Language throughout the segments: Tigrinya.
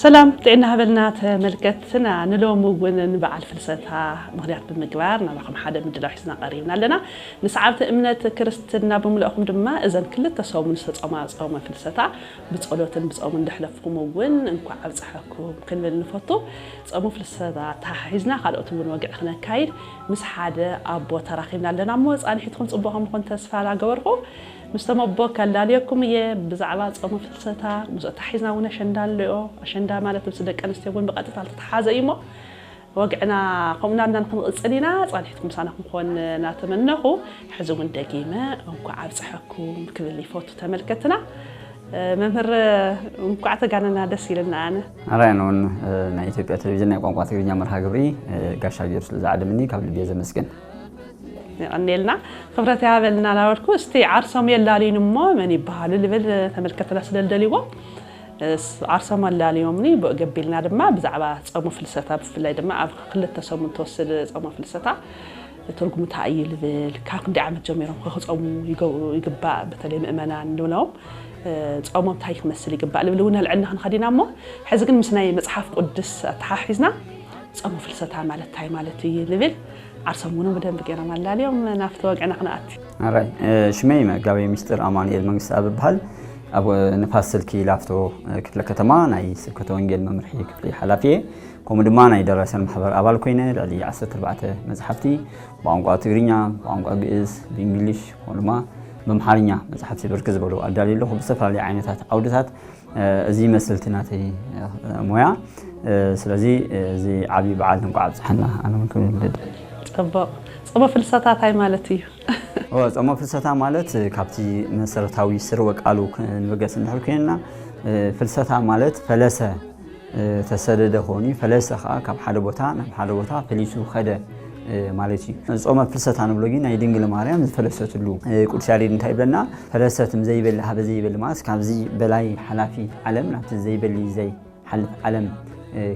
ሰላም ጥዕና ሃበልና ተመልከትና። ንሎሚ እውን ንበዓል ፍልሰታ ምኽንያት ብምግባር ናባኹም ሓደ ምድላው ሒዝና ቀሪብና ኣለና። ንሰዓብቲ እምነት ክርስትና ብምልኦኹም ድማ እዘን ክልተ ሰሙን ዝተጾማ ጾመ ፍልሰታ ብጸሎትን ብጾምን እንደሕለፍኩም እውን እንኳዕ ኣብጽሐኩም ክንብል ንፈቱ። ጾመ ፍልሰታ ተሓሒዝና ካልኦት እውን ወግዒ ክነካይድ ምስ ሓደ ኣቦ ተራኺብና ኣለና እሞ ጻንሒትኩም ጽቡቕ ከም ዝኾን ተስፋ ላገበርኩ። ምስቶም ኣቦ ከላልየኩም እየ ብዛዕባ ጾመ ፍልሰታ፣ ምስኡ ተሓሒዝና እውን ኣሸንዳ ኣለዮ። ኣሸንዳ ማለት ምስ ደቂ ኣንስትዮ እውን ብቐጥታ ዝተተሓሓዘ እዩ እሞ ወግዕና ከምኡ እናልና ክንቕጽል ኢና። ጻንሒትኩም ምሳና ክንኮን እናተመነኹ፣ ሕዚ እውን ደጊመ እንኳዕ ኣብጽሐኩም ክብል ይፈቱ ተመልከትና። መምህር እንኳዕ ተጋነና፣ ደስ ኢልና። ኣነ ኣራይ ነውን ናይ ኢትዮጵያ ቴሌቪዥን ናይ ቋንቋ ትግርኛ መርሃ ግብሪ ጋሻ ቢሩ ስለ ዝዓደምኒ ካብ ልቢ እየ ዘመስግን። የቐንየልና፣ ክብረት ያበልና ናበልኩ። እስቲ ዓርሶም የላልዩን እሞ መን ይበሃሉ ልብል ተመልከትና ስለ ልደልይዎ፣ እስ- ዓርሶም ኣላልዮምኒ ብኡ ገቢልና ድማ ብዛዕባ ጾመ ፍልሰታ፣ ብፍላይ ድማ ኣብ ክልተ ሰሙን ትወስድ ጾመ ፍልሰታ ትርጉሙ እንታይ እዩ ልብል፣ ካብ ክንደይ ዓመት ጀሚሮም ከ ክጾሙ ይገ- ይግባእ፣ በተለይ ምእመናን ንብሎም እ፣ ጾሞም እንታይ ክመስል ይግባእ ልብል እውን ኣልዕልና ክንኸድ ኢና እሞ፣ ሕዚ ግን ምስ ናይ መጽሓፍ ቅዱስ ኣተሓሒዝና ጾመ ፍልሰታ ማለት እንታይ ማለት እዩ ልብል ዓርሶም እውን ብደንብ ገይሮም ኣላልዮም። ናብቲ ወግዕና ክንኣቲ። ኣራይ ሽመይ መጋቤ ሚስጥር ኣማኑኤል መንግስት ኣብ በሃል ኣብ ንፋስ ስልኪ ላፍቶ ክፍለ ከተማ ናይ ስብከተ ወንጌል መምርሒ ክፍሊ ሓላፊ እየ። ከምኡ ድማ ናይ ደራስያን ማሕበር ኣባል ኮይነ ልዕሊ ዓሰርተ ኣርባዕተ መፅሓፍቲ ብቋንቋ ትግርኛ፣ ብቋንቋ ግእዝ፣ ብእንግሊሽ ከምኡ ድማ ብኣምሓርኛ መፅሓፍቲ ብርክት ዝበሉ ኣዳልየ ኣለኹ ብዝተፈላለዩ ዓይነታት ዓውድታት። እዚ ይመስል እቲ ናተይ ሞያ። ስለዚ እዚ ዓብዪ በዓል እንኳዕ ኣብፅሐና ኣነ እውን ክብል ጽቡቕ። ጾመ ፍልሰታ እንታይ ማለት እዩ? ኦ፣ ጾመ ፍልሰታ ማለት ካብቲ መሰረታዊ ስርወ ቃሉ ክንበገስ እንድሕር ኮይንና፣ ፍልሰታ ማለት ፈለሰ፣ ተሰደደ ኾኒ፣ ፈለሰ ኸዓ ካብ ሓደ ቦታ ናብ ሓደ ቦታ ፈሊሱ ኸደ ማለት እዩ። ጾመ ፍልሰታ ንብሎ ግን ናይ ድንግል ማርያም ዝፈለሰትሉ። ቅዱስ ያሬድ እንታይ ይብለና? ፈለሰት እምዘይበሊ ሀበ ዘይበሊ ማለት ካብዚ በላይ ሓላፊ ዓለም ናብቲ ዘይበሊ ዘይሓልፍ ዓለም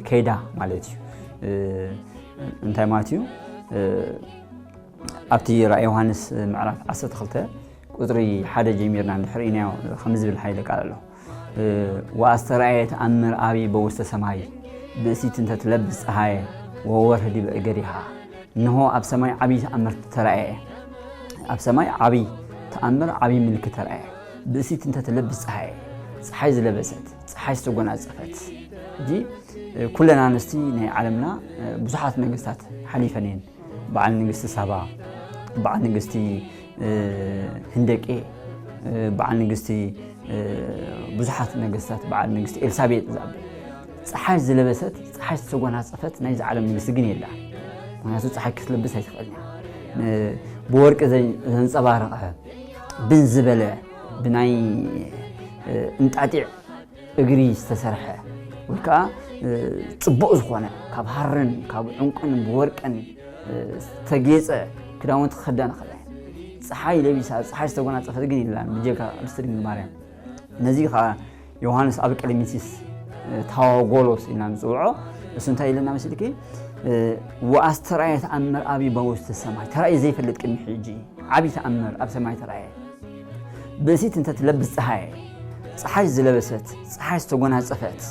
ከይዳ ማለት እዩ። እንታይ ማለት እዩ? ኣብቲ ራእይ ዮሃንስ ምዕራፍ ዓሰርተ ክልተ ቁፅሪ ሓደ ጀሚርና እንድሕር ኢናዮ ከምዚ ዝብል ሓይለ ቃል ኣሎ። ወኣስተርኣየ ተኣምር ዓብዪ በውስተ ሰማይ፣ ብእሲት እንተ ትለብስ ፀሃየ ወወርህ ዲበ እገሪሃ። እንሆ ኣብ ሰማይ ዓብዪ ተኣምር ተራእየ። ኣብ ሰማይ ዓብዪ ተኣምር ዓብዪ ምልክት ተራእየ። ብእሲት እንተ ትለብስ ፀሃየ፣ ፀሓይ ዝለበሰት፣ ፀሓይ ዝተጎናፀፈት። ሕጂ ኩለን ኣንስቲ ናይ ዓለምና ብዙሓት ነገስታት ሓሊፈን እየን። በዓል ንግስቲ ሳባ፣ በዓል ንግስቲ ህንደቄ፣ በዓል ንግስቲ ብዙሓት ነገስታት፣ በዓል ንግስቲ ኤልሳቤጥ ዝኣበ ፀሓይ ዝለበሰት፣ ፀሓይ ዝተጎናፀፈት ናይዚ ዓለም ንግስቲ ግን የላ። ምክንያቱ ፀሓይ ክትለብስ ኣይትኽእልን እያ። ብወርቂ ዘንፀባረቐ ብን ዝበለ ብናይ እንጣጢዕ እግሪ ዝተሰርሐ ወይ ከዓ ፅቡቕ ዝኾነ ካብ ሃርን ካብ ዕንቁን ብወርቅን ዝተጌፀ ክዳውንቲ ክኽደን ይኽእል። ፀሓይ ለቢሳ ፀሓይ ዝተጎናፀፈት ግን የላን ብጀካ ቅድስቲ ድንግል ማርያም። ነዚ ከዓ ዮሃንስ ኣብ ቀለሚንቲስ ታዋጎሎስ ኢልና ንፅውዖ። እሱ እንታይ ኢለና መሲልኪ? ወኣስተርኣየ ተኣምር ዓብዪ በውስተ ሰማይ፣ ተራእዩ ዘይፈልጥ ቅድሚ ሕጂ ዓብዪ ተኣምር ኣብ ሰማይ ተራእየ። ብእሲት እንተ ትለብስ ፀሃየ፣ ፀሓይ ዝለበሰት፣ ፀሓይ ዝተጎናፀፈት።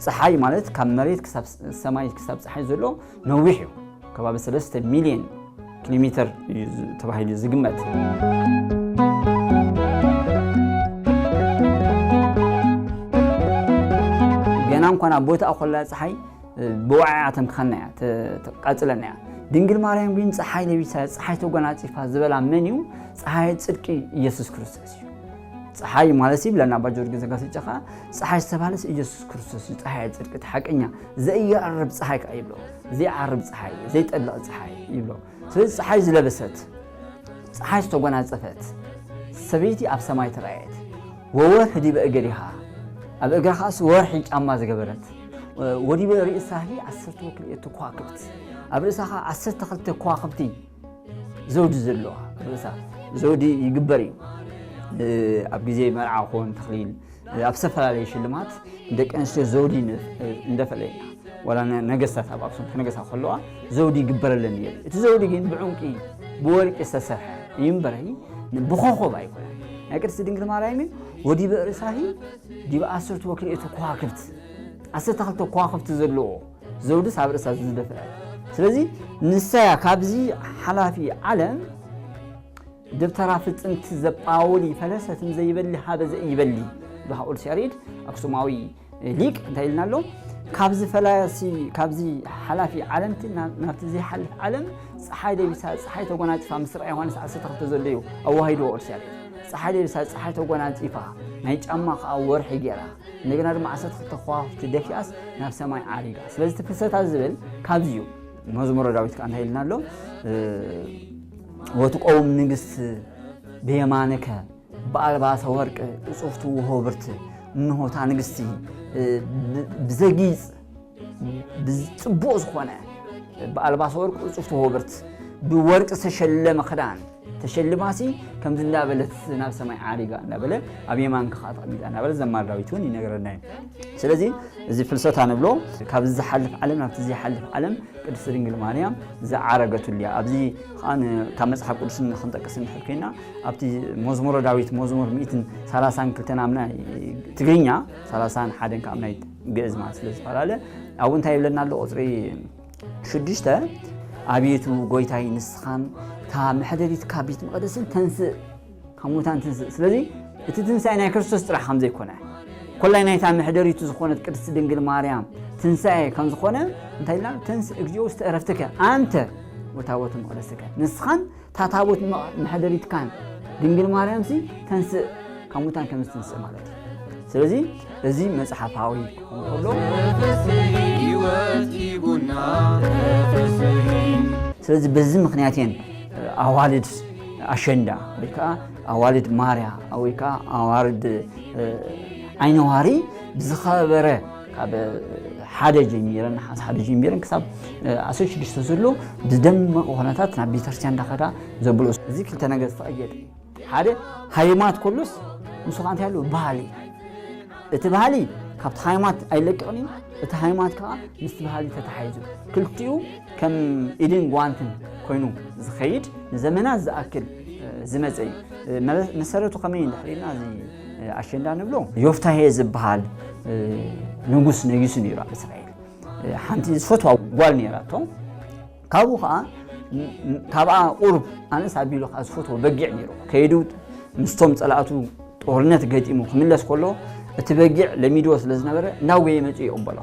ፀሓይ ማለት ካብ መሬት ክሳብ ሰማይ ክሳብ ፀሓይ ዘሎ ነዊሕ እዩ። ከባቢ ሰለስተ ሚልዮን ኪሎ ሜትር እዩ ተባሂሉ ዝግመት። ገና እንኳን ኣብ ቦታኣ ኮላ ፀሓይ ብዋዕያ ተምክኸና እያ፣ ተቃፅለና እያ። ድንግል ማርያም ግን ፀሓይ ለቢሳ፣ ፀሓይ ተጎናፂፋ ዝበላ መን እዩ? ፀሓይ ፅድቂ ኢየሱስ ክርስቶስ እዩ። ፀሓይ ማለት ይብለና ኣባ ጊዮርጊስ ዘጋስጫ ከዓ፣ ፀሓይ ዝተባህለስ ኢየሱስ ክርስቶስ እዩ፣ ፀሓይ ፅድቂ እቲ ሓቀኛ፣ ዘይዓርብ ፀሓይ ከዓ ይብሎ፣ ዘይዓርብ ፀሓይ፣ ዘይጠልቕ ፀሓይ ይብሎ። ስለዚ ፀሓይ ዝለበሰት፣ ፀሓይ ዝተጎናፀፈት ሰበይቲ ኣብ ሰማይ ተራእየት። ወወርህ ዲበ እገሪሃ፣ ኣብ እግራ ከዓስ ወርሒ ጫማ ዝገበረት። ወዲበ ርእሳሂ ዓሰርተ ወክልኤቱ ከዋክብት፣ ኣብ ርእሳ ከዓ ዓሰርተ ክልተ ከዋክብቲ ዘውዲ ዘለዋ ኣብ ርእሳ ዘውዲ ይግበር እዩ። ኣብ ግዜ መርዓ ኮን ተኽሊል ኣብ ዝተፈላለዩ ሽልማት ደቂ ኣንስትዮ ዘውዲ እንደፈለየና ዋላ ነገስታት ኣብ ኣክሱም ክነገሳ ከለዋ ዘውዲ ይግበረለን እየ። እቲ ዘውዲ ግን ብዕንቂ ብወርቂ ዝተሰርሐ እዩ እምበረይ ብኾኾብ ኣይኮነን። ናይ ቅድስቲ ድንግል ማርያም ግን ወዲበ ርእሳሂ ዲበ ዓሰርተ ወክልኤቱ ከዋክብት ዓሰርተ ክልተ ከዋኽብቲ ዘለዎ ዘውድስ ኣብ ርእሳ ዝደፍአ። ስለዚ ንሳያ ካብዚ ሓላፊ ዓለም ደብተራ ፍጽምቲ ዘጳውሊ ፈለሰትም ዘይበሊ ሃበ ዘይበሊ። ብሃ ቅዱስ ያሬድ ኣክሱማዊ ሊቅ እንታይ ኢልና ኣሎ? ካብዚ ፈላሲ፣ ካብዚ ሓላፊ ዓለምቲ ናብ- ናብቲ ዘይሓልፍ ዓለም ፀሓይ ለቢሳ፣ ፀሓይ ተጎናፂፋ፣ ምስ ራእየ ዮሃንስ ዓሰርተ ክልተ ዘሎ እዩ ኣዋሂድዎ ቅዱስ ያሬድ። ፀሓይ ለቢሳ፣ ፀሓይ ተጎናፂፋ፣ ናይ ጫማ ከዓ ወርሒ ገይራ፣ እንደገና ድማ ዓሰርተ ክልተ ከዋኽብቲ ደፊኣስ ናብ ሰማይ ዓሪጋ። ስለዚ እቲ ፍልሰታ ዝብል ካብዚ እዩ። መዝሙረ ዳዊት ከዓ እንታይ ኢልና ኣሎ? እ፣ ወትቀውም ንግስት ብየማንከ ብኣልባሰ ወርቅ እጹፍቲ ወሆብርት። እንሆ እታ ንግስቲ፣ እ፣ ብ- ብዘጊጽ ብጽቡቕ ዝኾነ ብኣልባሰ ወርቅ እጹፍቲ ወሆብርት፣ ብወርቂ ዝተሸለመ ክዳን ተሸልማሲ ከምዚ እንዳበለት ናብ ሰማይ ዓሪጋ እንዳበለ ኣብ የማንካ ከዓ ተቐሚጣ እንዳበለ ዘማሪ ዳዊት እውን ይነግረና እዩ። ስለዚ እዚ ፍልሰታ ንብሎ ካብዚ ዝሓልፍ ዓለም ናብቲ ዘይሓልፍ ዓለም ቅድስቲ ድንግል ማርያም ዝዓረገትሉ እያ። ኣብዚ ከዓ ን- ካብ መጽሓፍ ቅዱስ ን- ክንጠቅስ እንድሕር ኮይና ኣብቲ መዝሙረ ዳዊት መዝሙር ሚእትን ሰላሳን ክልተን ኣብ ናይ ትግርኛ ሰላሳን ሓደን ካብ ናይ ግእዝ ማለት ስለ ዝፈላለ ኣብኡ እንታይ ይብለና ኣሎ? ቁፅሪ ሽዱሽተ፣ ኣቤቱ ጎይታይ ንስኻን እታ መሕደሪትካ ቤት መቕደስን ተንስእ ካብ ሙታን ትንስእ። ስለዚ እቲ ትንሳኤ ናይ ክርስቶስ ጥራሕ ከም ዘይኮነ፣ ኮላይ ናይታ መሕደሪቱ ዝኾነት ቅድስቲ ድንግል ማርያም ትንሳኤ ከም ዝኾነ እንታይ ኢልና? ተንስእ እግዚኦ ውስተ ዕረፍትከ ኣንተ ወታቦተ መቕደስከ፣ ንስኻን እታ ታቦት መ- መሕደሪትካን ድንግል ማርያምሲ ተንስእ ካብ ሙታን ከም ዝትንስእ ማለት እዩ። ስለዚ እዚ መጽሓፋዊ ክኸውን ከሎ ተፈስሒ ህይወት ሂቡና ተፈስሒ ስለዚ በዚ ምኽንያት እየን ኣዋልድ ኣሸንዳ ወይ ከዓ ኣዋልድ ማርያ ወይ ከዓ ኣዋልድ ዓይነዋሪ ብዝኸበረ ካብ ሓደ ጀሚረን ነሓስ ሓደ ጀሚረን ክሳብ ዓሰርተ ሽዱሽተ ዘሎ ብዝደመቐ ኩነታት ናብ ቤተክርስትያን እንዳኸዳ ዘብልኦ እዚ ክልተ ነገር ዝተቐየጠ እዩ። ሓደ ሃይማኖት ከሎስ ንሱ ከዓ እንታይ ኣለዎ ባህሊ እቲ ባህሊ ካብቲ ሃይማኖት ኣይለቅቕን እዩ። እቲ ሃይማኖት ከዓ ምስቲ ባህሊ ተተሓሒዙ ክልቲኡ ከም ኢድን ጓንትን ኮይኑ ዝኸይድ ንዘመናት ዝኣክል ዝመፀ እዩ። መሰረቱ ከመይ እንድሕር ኢልና እዚ ኣሸንዳ ንብሎ ዮፍታሄ ዝበሃል ንጉስ ነጊሱ ነይሩ ኣብ እስራኤል። ሓንቲ ዝፈትዋ ጓል ነይራቶ። ካብኡ ከዓ ካብኣ ቁሩብ ኣነስ ኣቢሉ ከዓ ዝፈትዎ በጊዕ ነይሩ። ከይዱ ምስቶም ፀላእቱ ጦርነት ገጢሙ ክምለስ ከሎ እቲ በጊዕ ለሚድዎ ስለ ዝነበረ እናጎየ መፂኡ ይቕበሎ።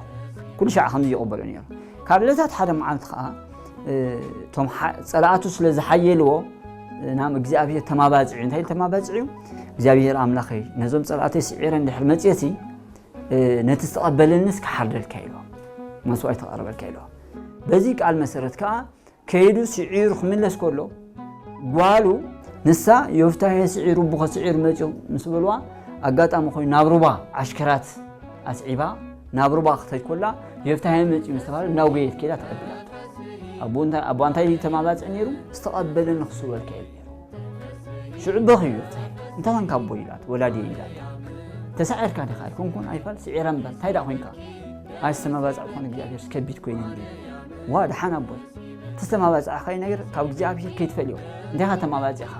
ኩሉ ሻዕ ከምዚ ይቕበሎ ነይሩ። ካብ ዕለታት ሓደ መዓልቲ ከዓ እቶም ፀላእቱ ስለ ዝሓየልዎ ናብ እግዚኣብሔር ተማባፅዑ። እንታይ ኢሉ ተማባፅዑ? እግዚኣብሔር ኣምላኸይ ነዞም ፀላእተይ ስዒረ እንድሕር መፅየሲ ነቲ ዝተቐበለንስ ክሓርደልካ ኢልዎ፣ መስዋዕት ክቐርበልካ ኢልዎ። በዚ ቃል መሰረት ከዓ ከይዱ ስዒሩ ክምለስ ከሎ ጓሉ ንሳ ዮፍታሄ ስዒሩ ብኸ ስዒሩ መፅኡ ምስ በልዋ ኣጋጣሚ ኮይኑ ናብ ሩባ ዓሽከራት ኣስዒባ ናብ ሩባ ክትኸይድ ከላ ዮፍታሄ መፅኡ ምስ ተባለ እናጎየት ከይዳ ተቐቢላቶ። ኣቦ እንታይ ኣቦ እንታይ ተማባፅዕ ነይሩ ዝተቐበለኒ ክስወልካ ኢሉ ነይሩ። ሽዑ በኺ ዮፍታሄ እንታይ ኮንካ ኣቦ ኢላት ወላዲ ኢላታ። ተሳዒርካ ዲኻ ኣይኮንኩን ኣይፋል ስዒራ እምበር እንታይ ደኣ ኮንካ? ኣይ ዝተመባፅዕኩን እግዚኣብሔር ከቢድ ኮይነ እንዲ ዋ ደሓን ኣቦ ተስተማባፅዕኻይ ነገር ካብ እግዚኣብሔር ከይትፈልዮ እንታይ ኻ ተማባፅዕኻ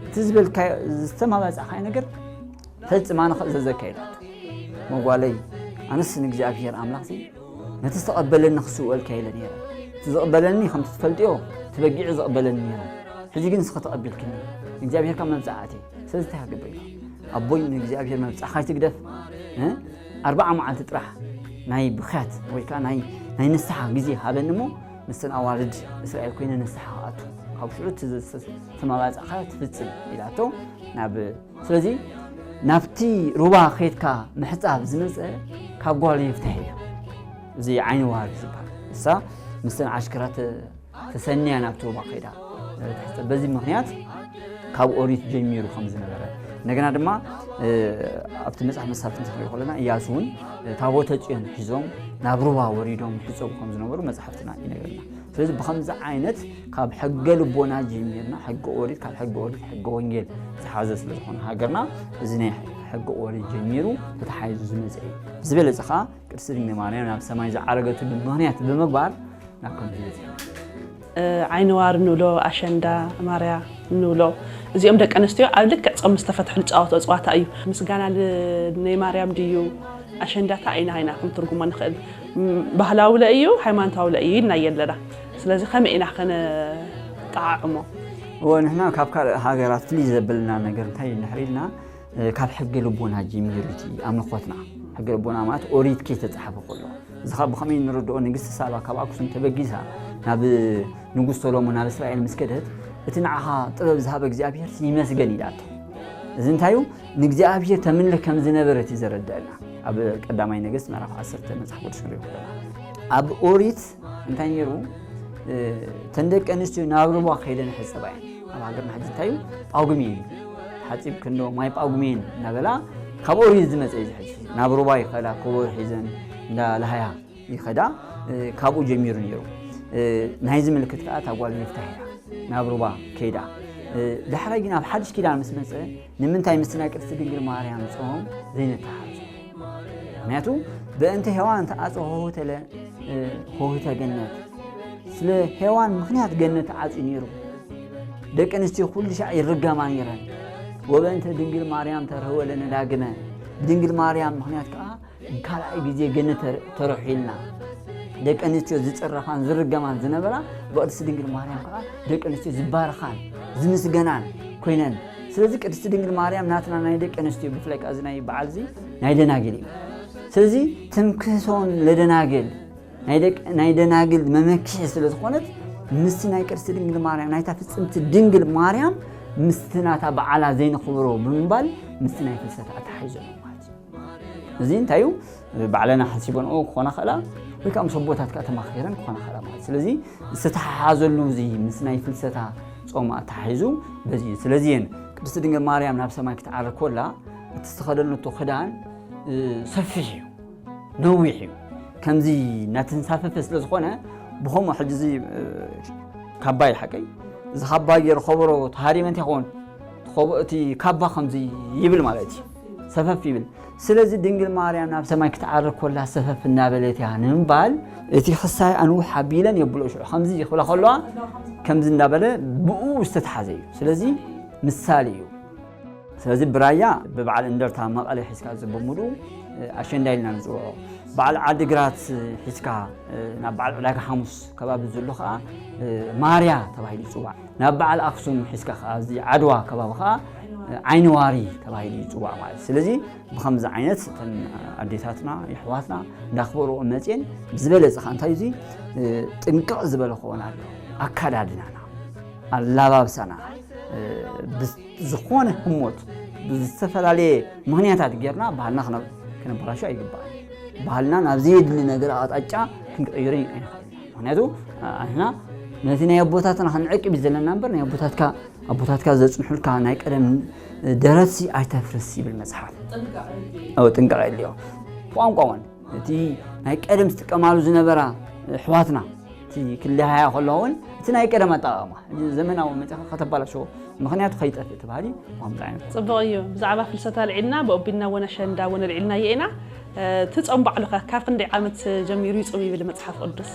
እቲ ዝበልካ ዝተማባፅዕኻይ ነገር ፈፅማ ንኽእዘዘካ ኢላቶ። መጓለይ ኣነስ ንእግዚኣብሔር ኣምላኽሲ ነቲ ዝተቐበለኒ ክስውኦልካ ኢለ ነይረ። እቲ ዝቕበለኒ ከምቲ ትፈልጥዮ እቲ በጊዑ ዝቕበለኒ ነይረ። ሕጂ ግን ንስኺ ተቐቢልክኒ ንእግዚኣብሔር ካብ መብፅዓ ኣትየ። ስለዚ እንታይ ክገብር ኢልካ ኣቦይ ንእግዚኣብሔር መብፅዕኻ ኣይትግደፍ። ኣርባዓ መዓልቲ ጥራሕ ናይ ብኽያት ወይ ከዓ ናይ ናይ ንስሓ ግዜ ሃበኒ እሞ ምስተን ኣዋልድ እስራኤል ኮይነ ንስሓ ክኣቱ ካብ ሽዑ እቲ ዝተማባፅዕኻዮ ትፍፅም ኢላቶ ናብ ስለዚ ናብቲ ሩባ ከይድካ ምሕፃብ ዝመፀ ካብ ጓል የፍትሐ እዩ። እዚ ዓይኒ ዋሪ ዝበሃል እሳ ምስተን ዓሽከራት ተሰንያ ናብቲ ሩባ ከይዳ ትሕፀብ። በዚ ምክንያት ካብ ኦሪት ጀሚሩ ከም ዝነበረ እንደገና ድማ ኣብቲ መፅሓፍ መሳፍንቲ ክንሪኦ ከለና እያሱ እውን ታቦተ ፅዮን ሒዞም ናብ ሩባ ወሪዶም ይሕፀቡ ከም ዝነበሩ መፅሓፍትና ይነግረና። ስለዚ ብከምዚ ዓይነት ካብ ሕገ ልቦና ጀሚርና ሕገ ኦሪት ካብ ሕገ ኦሪት ሕገ ወንጌል ዝሓዘ ስለዝኾነ ሃገርና እዚ ናይ ሕገ ኦሪት ጀሚሩ ተተሓሒዙ ዝመፀ እዩ። ዝበለፀ ከዓ ቅድስቲ ድንግል ማርያም ናብ ሰማይ ዝዓረገትሉ ምክንያት ብምግባር ናብ ከምዚ በፂሕና። ዓይኒ ዋሪ ንብሎ ኣሸንዳ ማርያ ንብሎ እዚኦም ደቂ ኣንስትዮ ኣብ ልክዕ ፆም ዝተፈትሑ ዝፃወትኦ ፀዋታ እዩ። ምስጋና ናይ ማርያም ድዩ ኣሸንዳ እንታይ ኢና ኢና ክንትርጉሞ ንኽእል? ም፣ ባህላዊ ለ እዩ፣ ሃይማኖታዊ ለ እዩ ኢልና ኣለና። ስለዚ ከመይ ኢና ከነጠዓዕሞ? እወ፣ ንሕና ካብ ካልእ ሃገራት ፍልይ ዘብልና ነገር እንታይ እዩ እንድሕር ኢልና፣ እ፣ ካብ ሕገ ልቦና ጀሚሩ እቲ ኣምልኾትና። ሕገ ልቦና ማለት ኦሪት ከይተጻሕፈ ከሎ፣ እዚ ኸኣ ብኸመይ ንርድኦ? ንግስቲ ሳባ ካብ ኣክሱም ተበጊሳ ናብ ንጉስ ሰሎሞን ናብ እስራኤል ምስ ከደት፣ እቲ ንዓኻ ጥበብ ዝሃበ እግዚኣብሔር ይመስገን ኢላቶ። እዚ እንታይ እዩ? ንእግዚኣብሔር ተምልኽ ከም ዝነበረት እዩ ዘረድአና። ኣብ ቀዳማይ ነገስት ምዕራፍ ዓሰርተ መጽሓፍ ቅዱስ ንሪኦ ከለና፣ ኣብ ኦሪት እንታይ ነይሩ? እ፣ እተን ደቂ ኣንስትዮ ናብ ሩባ ከይደን ይሕጸባ እየን። ኣብ ሃገርና ሕጂ እንታይ እዩ? ጳጉሜን እዩ። ሓጺብ ክንዶ ማይ ጳጉሜን እናበላ ካብ ኦሪት ዝመጸ እዩ። ሕጂ ናብ ሩባ ይኸዳ፣ ኮቦ ሒዘን እንዳለሃያ ይኸዳ። እ፣ ካብኡ ጀሚሩ ነይሩ። እ፣ ናይዚ ምልክት ከዓ እታ ጓል ሚፍታሕ እያ፣ ናብ ሩባ ከይዳ። እ፣ ዳሕራይ ግን ኣብ ሓድሽ ኪዳን ምስ መጸ፣ ንምንታይ ምስቲ ናይ ቅድስቲ ድንግል ማርያም ጾም ዘይነተሓሕዞ? ምክንያቱ ብእንተ ሄዋን ተዓጾ ሆህተ ለ-፣ እ፣ ሆህተ ገነት። ስለ ሄዋን ምኽንያት ገነት ተዓጽዩ ነይሩ። ደቂ ኣንስትዮ ኩሉ ሻዕ ይርገማ ነይረን። ወበእንተ ድንግል ማርያም ተርህወ ለነ ዳግመ። ብድንግል ማርያም ምኽንያት ከዓ ካልኣይ ግዜ ገነት ተር-፣ ተረሑ ኢልና። ደቂ ኣንስትዮ ዝጽረፋን ዝርገማን ዝነበራ ብቅድስቲ ድንግል ማርያም ከዓ ደቂ ኣንስትዮ ዝባረኻን ዝምስገናን ኮይነን። ስለዚ ቅድስቲ ድንግል ማርያም ናትና ናይ ደቂ ኣንስትዮ፣ ብፍላይ ከዓ እዚ ናይ በዓል እዚ ናይ ደናግል እዩ። ስለዚ ትምክህቶን ለደናግል ናይ ደቂ፣ ናይ ደናግል መመክሒ ስለ ዝኾነት፣ ምስቲ ናይ ቅድስቲ ድንግል ማርያም፣ ናይታ ፍጽምቲ ድንግል ማርያም ምስቲ ናታ በዓላ ዘይነኽብሮ ብምባል ምስቲ ናይ ፍልሰት ኣተሓሒዞም ማለት እዩ። እዚ እንታይ እዩ? ባዕለና ሓሲበንኦ ክኾና ኽእላ፣ ወይ ከዓ ምስ ኣቦታት ከዓ ተማኺረን ክኾና ኽእላ ማለት። ስለዚ ዝተተሓሓዘሉ እዚ ምስ ናይ ፍልሰታ ጾም ኣተሓሒዙ በዚ እዩ። ስለዚ እየን ቅድስቲ ድንግል ማርያም ናብ ሰማይ ክትዓርግ ኮላ እቲ ዝተኸደነቶ ክዳን፣ እ፣ ሰፊሕ እዩ፣ ነዊሕ እዩ። ከምዚ እናተንሳፈፈ ስለ ዝኾነ ብኸምኡ ሕጂ እዚ፣ እ፣ ካባ እዩ ሓቀይ። እዚ ካባ ገይሩ ከበሮ ተሃሪመ እንታይ ይኸውን? ትኸቦ-፣ እቲ ካባ ከምዚ ይብል ማለት እዩ፣ ሰፈፍ ይብል። ስለዚ ድንግል ማርያም ናብ ሰማይ ክትዓርግ ኮላ ሰፈፍ እናበለት እያ ንምባል እቲ ክሳይ ኣንውሕ ኣቢለን የብሎ ሽዑ ከምዚ ክብላ ከለዋ ከምዚ እንዳበለ ብኡ ዝተተሓዘ እዩ። ስለዚ ምሳሌ እዩ። ስለዚ ብራያ ብበዓል እንደርታ መቐለ ሒዝካ ዘበሙሉ ኣሸንዳ ኢልና ንፅውዖ። በዓል ዓዲግራት ሒዝካ ናብ በዓል ዕዳጋ ሓሙስ ከባቢ ዘሎ ከዓ ማርያ ተባሂሉ ይፅዋዕ። ናብ በዓል ኣክሱም ሒዝካ ከዓ እዚ ዓድዋ ከባቢ ከዓ ዓይኒ ዋሪ ተባሂሉ ይፅዋዕ ማለት እዩ። ስለዚ ብኸምዚ ዓይነት እተን ኣዴታትና የሕዋትና እንዳኽበርኦ መፅየን ብዝበለፀ ከዓ እንታይ እዚ ጥንቅቕ ዝበለ ክኾን ኣሎ ኣካዳድናና ኣላባብሳና ብዝኾነ ህሞት ብዝተፈላለየ ምኽንያታት ጌርና ባህልና ክነ-፣ ክነበላሾ ኣይግባእን። ባህልና ናብ ዘየድሊ ነገር ኣቕጣጫ ክንቅይሮ ኣይንኽእልን። ምኽንያቱ ኣሕና ነቲ ናይ ኣቦታትና ክንዕቅብ እዩ ዘለና እምበር ናይ ኣቦታትካ ኣቦታትካ ዘጽንሑልካ ናይ ቀደም ደረትሲ ኣይተፍርስ ይብል መጽሓፍ። ጥንቃቐ የድልዮ። ጥንቃቐ የድልዮ። ቋንቋ እውን እቲ ናይ ቀደም ዝጥቀማሉ ዝነበራ ኣሕዋትና እቲ ክለሃያ ከለዋ እውን እቲ ናይ ቀደም ኣጠቓቕማ ሕጂ ዘመናዊ መፂኻ ከተባላሽዎ ምኽንያቱ ከይጠፍእ እቲ ባህሊ ከምዚ ዓይነት። ፅቡቕ እዩ። ብዛዕባ ፍልሰት ኣልዒልና ብኦቢልና እውን ኣሸንዳ እውን ኣልዒልናዮ ኢና። እቲ ጾም ባዕሉ ኸ ካብ ክንደይ ዓመት ጀሚሩ ይጹም ይብል መጽሓፍ ቅዱስ?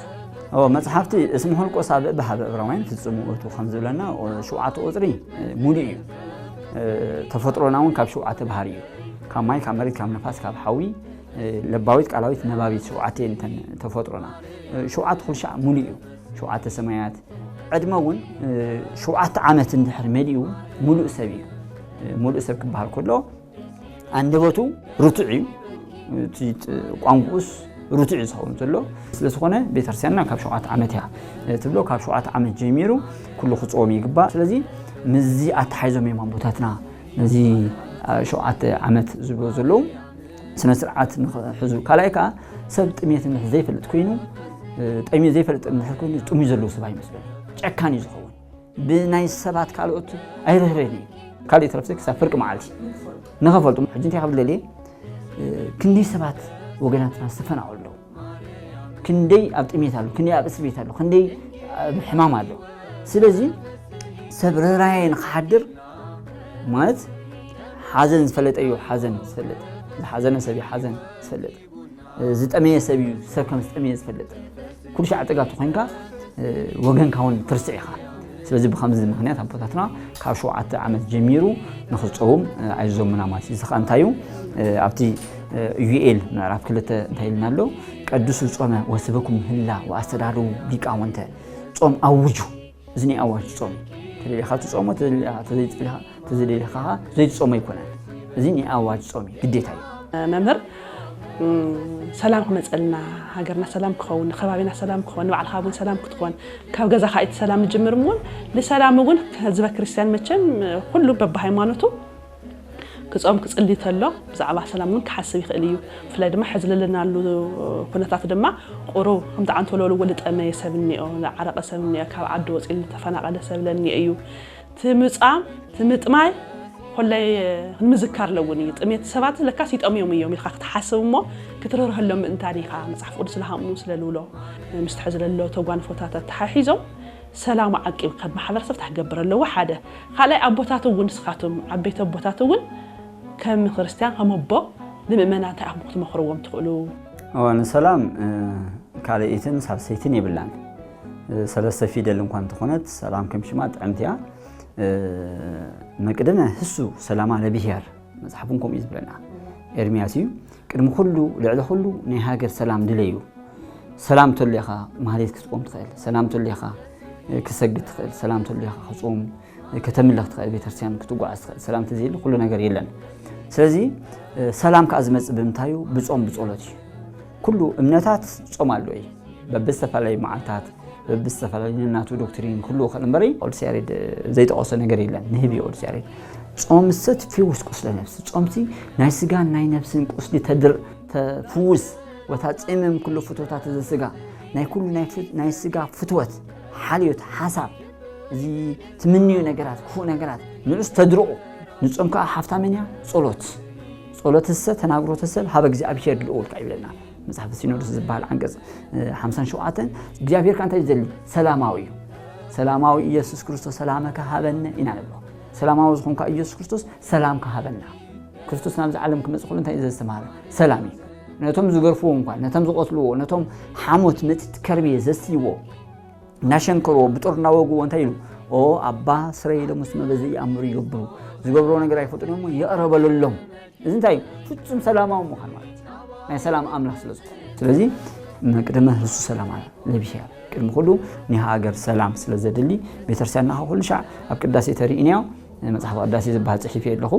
እዎ፣ መጽሓፍቲ እስመ ኍልቆ ሳብዕ በሀበ ዕብራውያን ፍጽሙ ውእቱ ከም ዝብለና፣ ሸውዓተ ቁጽሪ ሙሉእ እዩ። ተፈጥሮና እውን ካብ ሸውዓተ ባህሪ እዩ። ካብ ማይ፣ ካብ መሬት፣ ካብ ነፋስ፣ ካብ ሓዊ፣ ለባዊት፣ ቃላዊት፣ ነባቢት ሸውዓተ እየን እተን ተፈጥሮና። ሸውዓተ ኩሉ ሻዕ ሙሉእ እዩ። ሸውዓተ ሰማያት። ዕድመ እውን ሸውዓተ ዓመት እንድሕር መሊኡ ሙሉእ ሰብ እዩ። ሙሉእ ሰብ ክበሃል ከሎ ኣንደበቱ ርቱዕ እዩ። እቲ ጥ-፣ ቋንቋኡስ ርቱዕ እዩ ዝኸውን ዘሎ። ስለ ዝኾነ ቤተክርስትያንና ካብ ሸውዓተ ዓመት እያ ትብሎ። ካብ ሸውዓተ ዓመት ጀሚሩ ኩሉ ክጾም ይግባእ። ስለዚ ምስዚ ኣተሓሒዞም እዮም ኣቦታትና ነዚ፣ አ፣ ሸውዓተ ዓመት ዝብሎ ዘለዉ ስነ ስርዓት ንኽሕዙ። ካልኣይ ከኣ ሰብ ጥሜት እንድሕር ዘይፈልጥ ኮይኑ፣ እ፣ ጠምዩ ዘይፈልጥ እንድሕር ኮይኑ ጥምዩ ዘለዉ ሰብ ኣይመስሎን። ጨካን እዩ ዝኸውን። ብናይ ሰባት ካልኦት ኣይርህርህን እዩ። ካልእ ይትረፍሲ ክሳብ ፍርቂ መዓልቲ ንኸፈልጡ። ሕጂ እንታይ ካብ ደልየ፣ እ፣ ክንደይ ሰባት ወገናትና ዝተፈናቐሉ ኣለዉ። ክንደይ ኣብ ጥሜት ኣሎ፣ ክንደይ ኣብ እስር ቤት ኣሎ፣ ክንደይ ኣብ ሕማም ኣሎ። ስለዚ ሰብ ርህራሄ ንኽሓድር ማለት ሓዘን ዝፈለጠ እዩ ሓዘን ዝፈልጥ፣ ዝሓዘነ ሰብ እዩ ሓዘን ዝፈልጥ፣ ዝጠመየ ሰብ እዩ ሰብ ከም ዝጠመየ ዝፈልጥ። ኩሉ ሻዕ ጥጋቱ ኮይንካ ወገንካ እውን ትርስዕ ኢኻ። ስለዚ ብኸምዚ ምኽንያት ኣቦታትና ካብ ሸውዓተ ዓመት ጀሚሩ ንኽፀውም ኣይዞምና ማለት እዩ። እዚ ከዓ እንታይ እዩ? ኣብቲ ዩኤል ምዕራፍ ክልተ እንታይ ኢልና ኣሎ? ቀድሱ ጾመ ወስበኩም ህላ ወኣስተዳሉ ሊቃወንተ። ጾም ኣውጁ። እዚ ናይ ኣዋጅ ጾም እዩ። ተደሊኻ ትጾሞ፣ ተዘይደሊኻ ዘይትጾሞ ኣይኮነን። እዚ ናይ ኣዋጅ ጾም እዩ፣ ግዴታ እዩ። መምህር ሰላም ክመፀልና፣ ሃገርና ሰላም ክኸውን፣ ከባቢና ሰላም ክኸውን፣ ንባዕልኻ እውን ሰላም ክትኮን፣ ካብ ገዛኻ እቲ ሰላም ዝጅምር እውን ንሰላም እውን ህዝበ ክርስትያን መቸም ኩሉ በብሃይማኖቱ ክጾም ክጽሊ ተሎ ብዛዕባ ሰላም እውን ክሓስብ ይኽእል እዩ። ብፍላይ ድማ ሕዚ ዘለናሉ ኩነታት ድማ ቁሩብ ከምቲ ዓንቶ ለወልዎ ልጠመየ ሰብ እኒኦ፣ ዝዓረቐ ሰብ እኒኦ፣ ካብ ዓዲ ወፂኡ ዝተፈናቐለ ሰብ ለኒኦ እዩ። ትምጻም ትምጥማይ ኮላይ ንምዝካር ለውን እዩ። ጥሜት ሰባት ለካስ ይጠምዮም እዮም ኢልካ ክትሓስብ እሞ ክትርህረሎም ምእንታን ኢኻ። መጽሓፍ ቅዱስ ዝሃምኑ ስለ ልብሎ ምስቲ ሕዚ ለሎ ተጓንፎታት ኣተሓሒዞም ሰላም ዓቂብካ ማሕበረሰብ እንታይ ክገብር ኣለዎ? ሓደ ካልኣይ ኣቦታት እውን ንስኻትም ዓበይቲ ኣቦታት እውን ከም ክርስትያን ከም ኣቦ ንምእመናን እንታይ ኣኹም ክትመኽርዎም ትኽእሉ? እዋ ንሰላም ካልኣይትን ሳልሰይትን የብላን። ሰለስተ ፊደል እንኳን እንተኾነት ሰላም ከም ሽማ ጥዕምቲ እያ። መቅድመ ህሱ ሰላማ ለብሔር መጽሓፍን ከምኡ እዩ ዝብለና ኤርምያስ እዩ። ቅድሚ ኩሉ ልዕሊ ኩሉ ናይ ሃገር ሰላም ድለዩ። ሰላም ተሎ ኢኻ ማህሌት ክትቆም ትኽእል፣ ሰላም ተሎ ኢኻ ክሰግድ ትኽእል፣ ሰላም ተሎ ኢኻ ክጾም ከተምልኽ ትኽእል፣ ቤተክርስትያን ክትጓዓዝ ትኽእል። ሰላም ተዘይሉ ኩሉ ነገር የለን። ስለዚ ሰላም ከዓ ዝመጽእ ብምንታይ እዩ? ብጾም ብጸሎት እዩ። ኩሉ እምነታት ጾም ኣለዎ እዩ። በብዝተፈላለዩ መዓልታት በብዝተፈላለዩ ነናቱ ዶክትሪን ክህልዎ ይኽእል እምበሪ ቅዱስ ያሬድ ዘይጠቐሶ ነገር የለን። ንህቢ እዩ ቅዱስ ያሬድ ጾምሰ ትፊውስ ቁስለ ነፍስ ጾምሲ ናይ ስጋን ናይ ነፍስን ቁስሊ ተድር ተፍውስ ወታጽምም ኩሉ ፍትወታት እዚ ስጋ ናይ ኩሉ ናይ ፍ- ናይ ስጋ ፍትወት ሓልዮት ሓሳብ እዚ ትምንዩ ነገራት ክፉእ ነገራት ንዑስ ተድርቑ። ንጾም ከዓ ሓፍታ መን እያ? ጸሎት። ጸሎትሰ ተናግሮተ ሰብ ሀበ እግዚኣብሔር ልዑል ከዓ ይብለና መጽሓፍ ሲኖዶስ ዝበሃል ዓንቀጽ ሓምሳን ሸውዓተን እግዚኣብሔር ከዓ እንታይ እዩ ዘሊ? ሰላማዊ እዩ። ሰላማዊ ኢየሱስ ክርስቶስ ሰላመከ ሃበነ ኢና ንብሎ። ሰላማዊ ዝኾንካ ኢየሱስ ክርስቶስ ሰላም ከሃበና። ክርስቶስ ናብዚ ዓለም ክመጽእ ከሎ እንታይ እዩ ዘስተማሃረ? ሰላም እዩ። ነቶም ዝገርፍዎ እንኳን ነቶም ዝቐትልዎ ነቶም ሓሞት መጢጥ ከርቤ ዘስትይዎ እናሸንከርዎ ብጦር እናወግዎ እንታይ ኢሉ? ኦ ኣባ ስረይ ለሙስ መበዚ ይኣምሩ ይገብሩ ዝገብርዎ ነገር ኣይፈልጡን እዮም ይቕረ በለሎም። እዚ እንታይ እዩ? ፍጹም ሰላማዊ ምዃን ማለት እዩ። ናይ ሰላም ኣምላኽ ስለ ዝኾነ ስለዚ መቅደመ ህሱ ሰላማ ለብሔር ቅድሚ ኩሉ ንሃገር ሰላም ስለ ዘድሊ ቤተክርስትያንና ኩሉ ሻዕ ኣብ ቅዳሴ ተርእይንዮ መጽሓፍ ቅዳሴ ዝበሃል ጽሒፍ ኣለኹ።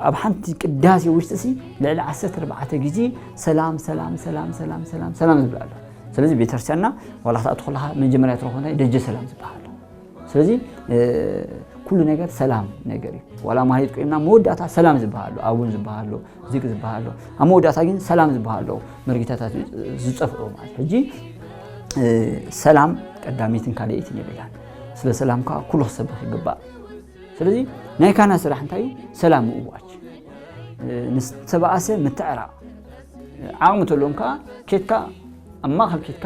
ኣብ ሓንቲ ቅዳሴ ውሽጢ ሲ ልዕሊ ዓሰርተ ኣርባዕተ ግዜ ሰላም ሰላም ሰላም ሰላም ሰላም ሰላም ዝብል ኣሎ። ስለዚ ቤተክርስትያንና ዋላ ክትኣቱ ከለኻ መጀመርያ ትረኽቦ እንታይ ደጀ ሰላም ዝበሃል ኣሎ። ስለዚ ኩሉ ነገር ሰላም ነገር እዩ። ዋላ ማህሌት ቆይምና መወዳእታ ሰላም ዝበሃል ኣሎ፣ ኣቡን ዝበሃል ኣሎ፣ ዚቅ ዝበሃል ኣሎ። ኣብ መወዳእታ ግን ሰላም ዝበሃል ኣሎ። መርጌታታት ዝጠፍኦ ማለት ሕጂ ሰላም ቀዳመይትን ካልኣይትን የብላን። ስለ ሰላም ከዓ ኩሉ ክሰብኽ ይግባእ። ስለዚ ናይ ካህናት ስራሕ እንታይ እዩ? ሰላም ምእዋጅ፣ ንዝተባእሰ ምትዕራቕ፣ ዓቕሚ ተሎም ከዓ ኬድካ ኣብ ማእኸል ኬድካ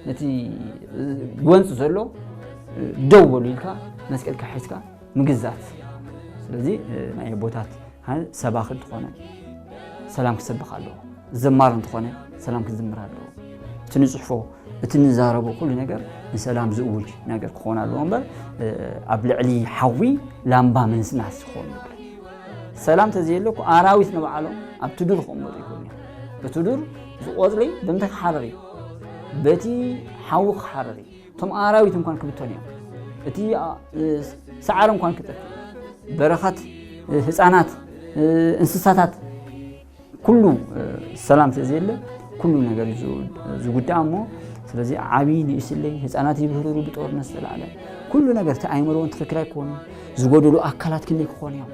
ነቲ ጎንፂ ዘሎ ደው በሉ ኢልካ መስቀልካ ሒዝካ ምግዛት። ስለዚ ናይ ኣቦታት ሰባኺ እንተኾነ ሰላም ክሰብኽ ኣለዎ። ዘማሪ እንተኾነ ሰላም ክዝምር ኣለዎ። እቲ ንፅሕፎ እቲ ንዛረቦ ኩሉ ነገር ንሰላም ዝእውጅ ነገር ክኾን ኣለዎ እምበር ኣብ ልዕሊ ሓዊ ላምባ ምንስናስ ክኾን ይብሉ። ሰላም ተዘየሎ እኮ ኣራዊት ንባዕሎም ኣብቲ ዱር ክቕመጡ ይኽእሉ እዮም። እቲ ዱር ዝቆፅሊ ብምንታይ ክሓርር እዩ? በቲ ሓዊ ክሓርር እዩ። እቶም ኣራዊት እንኳን ክብተኑ እዮም። እቲ ሰዓር እንኳን ክጠፍ በረኸት ህፃናት እንስሳታት ኩሉ ሰላም ተዘየለ ኩሉ ነገር እዩ ዝጉዳእ እሞ ስለዚ ዓብዪ ንእስለይ ህፃናት ይብህርሩ ብጦርነት ዝተላዕለ ኩሉ ነገር እቲ ኣይምሮውን ትኽክል ኣይኮኑ ዝጎደሉ ኣካላት ክንደይ ክኾኑ እዮም።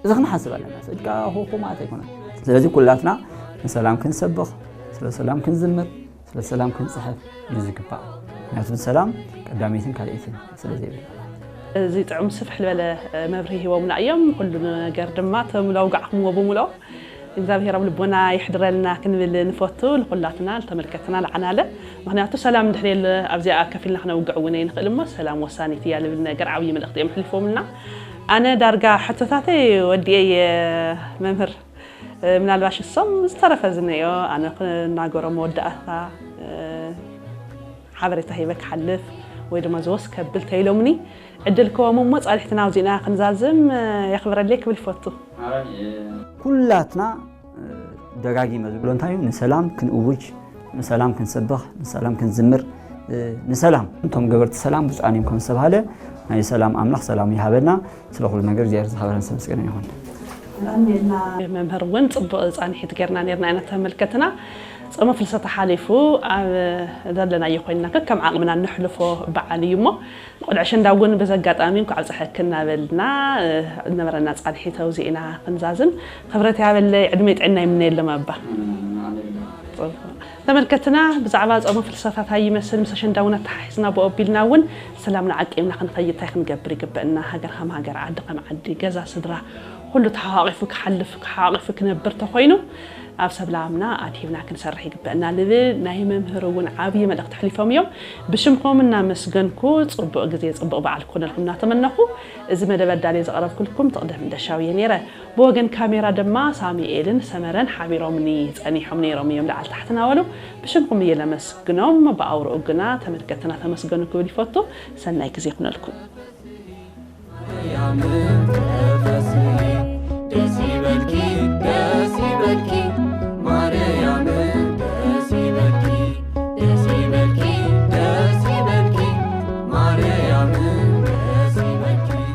እዚ ክንሓስብ ኣለና። ስእድካ ሆሆ ማለት ኣይኮነን። ስለዚ ኩላትና ንሰላም ክንሰብኽ፣ ስለ ሰላም ክንዝምር፣ ስለ ሰላም ክንፅሕፍ እዩ ዝግባእ። ምክንያቱ ሰላም ቀዳመይትን ካልኣይትን ስለ ዘይብልና። እዚ ጥዑም ስፍሕ ዝበለ መብርሂ ሂቦምና እዮም። ኩሉ ነገር ድማ ተምለውጋዕኩምዎ ብምልኦ እግዚኣብሔር ኣብ ልቦና ይሕድረልና ክንብል ንፈቱ። ንኹላትና ንተመልከትና ንዓናለ ምክንያቱ ሰላም እንድሕር የለ ኣብዚኣ ከፊልና ክነውግዕ እውን ኣይንኽእል እሞ ሰላም ወሳኒት እያ ልብል ነገር ዓብዪ መልእኽቲ እዮም ሕልፎምልና። ኣነ ዳርጋ ሕቶታተይ ወዲኤ እየ መምህር። ምናልባሽ እሶም ዝተረፈ ዝነዮ ኣነ ክናገሮ መወዳእታ ሓበሬታ ሂበ ክሓልፍ። ወይ ድማ ዘወስ ከብል ተኢሎምኒ ዕድል ከቦም እሞ ጻንሒትና ኣብዚና ክንዛዝም የኽብረለይ ክብል ይፈቱ። ኩላትና ደጋጊመ ዝብሎ እንታይ እዩ? ንሰላም ክንእውጅ፣ ንሰላም ክንሰብኽ፣ ንሰላም ክንዝምር፣ ንሰላም እቶም ገበርቲ ሰላም ብፁዓን እዮም ከም ዝተባሃለ ናይ ሰላም ኣምላኽ ሰላም ይሃበና። ስለ ኩሉ ነገር እግዚኣብሔር ዝኸበረን ዝተመስገነ ይኹን። መምህር እውን ፅቡቕ ፃንሒት ጌርና ኔርና ኢና ተመልከትና። ጾመ ፍልሰታ ሓሊፉ ኣብ ዘለናዮ ኮይንና ከከም ዓቕምና ነሕልፎ በዓል እዩ እሞ ንቆልዓ ኣሸንዳ እውን በዚ ኣጋጣሚ እንኳዕ ኣብፀሐኪ እናበልና ዝነበረና ፃንሒት ኣብዚ ኢና ክንዛዝም። ክብረት ያበለይ ዕድመ ጥዕና ይምነየሎም ኣባ። ተመልከትና ብዛዕባ ጾመ ፍልሰታ እንታይ ይመስል ምስ ኣሸንዳ እውን ኣተሓሒዝና ብኦ ኣቢልና እውን ሰላምና ዓቂብና ክንኸይድ እንታይ ክንገብር ይግበእና? ሃገር ከም ሃገር ዓዲ ከም ዓዲ ገዛ ስድራ ኩሉ ተሓቋቒፉ ክሓልፍ ተሓቋቒፉ ክነብር ተኾይኑ ኣብ ሰላምና ኣድሂብና ክንሰርሕ ይግበእና ልብል ናይ መምህር እውን ዓብዪ መልእኽቲ ኣሕሊፎም እዮም። ብሽምኩም እናመስገንኩ ፅቡቕ ግዜ ፅቡቕ በዓል ክኾነልኩም እናተመነኹ እዚ መደብ ኣዳልየ ዘቕረብኩልኩም ትቕደም እንደሻው እየ ነይረ። ብወገን ካሜራ ድማ ሳሙኤልን ሰመረን ሓቢሮምኒ ፀኒሖም ነይሮም እዮም ላዕሊ ታሕቲ እናበሉ ብሽምኩም እየ ለመስግኖም። ብኣውርኡ ግና ተመልከትና ተመስገኑ ክብል ይፈቱ። ሰናይ ግዜ ይኹነልኩም።